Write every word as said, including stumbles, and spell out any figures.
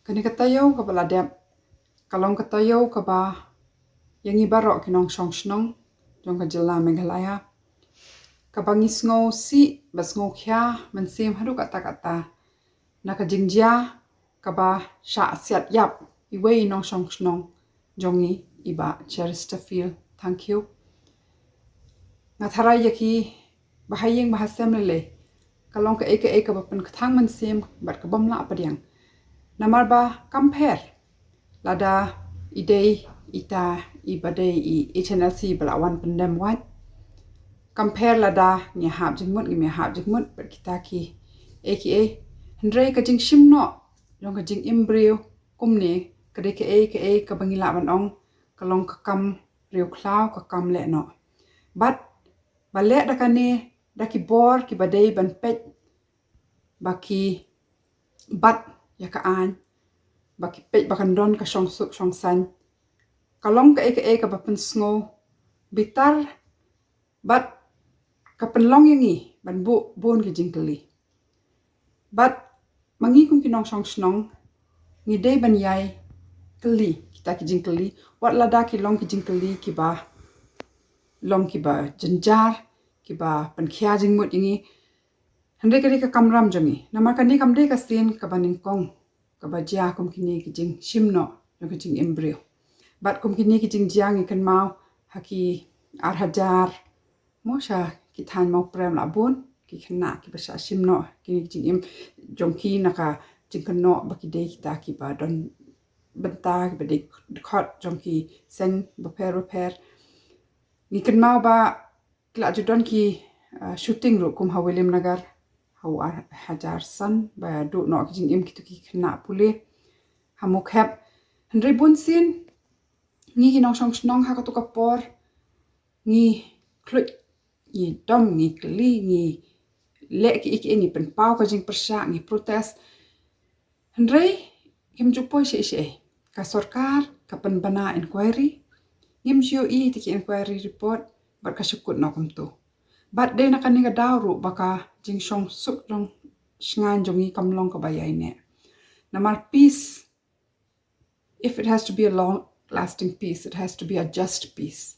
Kane ka taïew kaba la dep ka long ka taïew kaba ïa ngi baroh ki nongshong shnong jong ka jylla Meghalaya, kaba ngi sngew sih bad sngew khia mynsiem haduh katta katta na ka jingjia kaba shah siat ïap iwei i nongshong shnong jong ngi, i Bah Cheristerfield Thangkhiew. Nga tharai ïa ki bahaïing bahasem lei lei ka long kaei kaei kaba pynkthang mynsiem bad ka bym lah pdiang. Namar ba kam pher lada i dei ita iba dei i H N L C ba la wan pyndem wait. Kam pher lada ngi hap jingmut, ngim hap jingmut bad kita kiei kiei. Hynrei ka jingshim noh jong ka jingim briew kumne ka dei kaei kaei kaba ngi lah ban ong ka long ka kam riewkhlaw, ka kam leh noh. Bad ba leh da kane, da ki bor kiba dei ban peit ba ki bat ïa ka aiñ, ba ki peit ba kan don ka shongsuk shongsaiñ, ka long kaei kaei kaba pynsngew bitar bad ka pynlong ïa ngi ban buh bun ki jingkylli. Bad ma ngi kum ki nongshong shnong ngi dei ban ïai kylli kita ki jingkylli, wat lada ki long ki jingkylli kiba long kiba jynjar, kiba pynkhia jingmut ïa ngi. Hynrei ka dei ka kamram jong ngi, namar kane kam dei ka sien kaba nyngkong kaba jia kum kine ki jingshim noh jong ka jingim briew. Bad kum kine ki jingjia ngi kynmaw ha ki ar hajar mo sha ki thaiñ Mawprem la bun ki khynnah kiba shah shim noh kine ki jingim jong ki na ka jingkynnoh ba ki dei kita kiba don bynta, kiba dei dkhot jong ki seng bapher bapher. Ngi kynmaw ba ki la ju don ki, uh, shooting ruh kum ha Williamnagar ha u ar hajar san ba duh noh ki jingim kito ki khynnah pule ha Mukhep. Hynrei bun sien ngi ki nongshong shnong ha kato ka por ngi khluit, ngi dom, ngi kylli, ngi leh kiei kiei, ngi pynpaw ka jingpyrshah, ngi protest. Hynrei kim ju poi shisha. Ka sorkar ka pynbna inquiry, ngim ju ïohi ïa ki inquiry report bad ka shu kut noh kumto. Bad dei na kane ka daw ruh ba ka jingshongsuk jong shngain jong ngi kam long kaba ïaineh. Namar peace, if it has to be a long lasting peace, it has to be a just peace.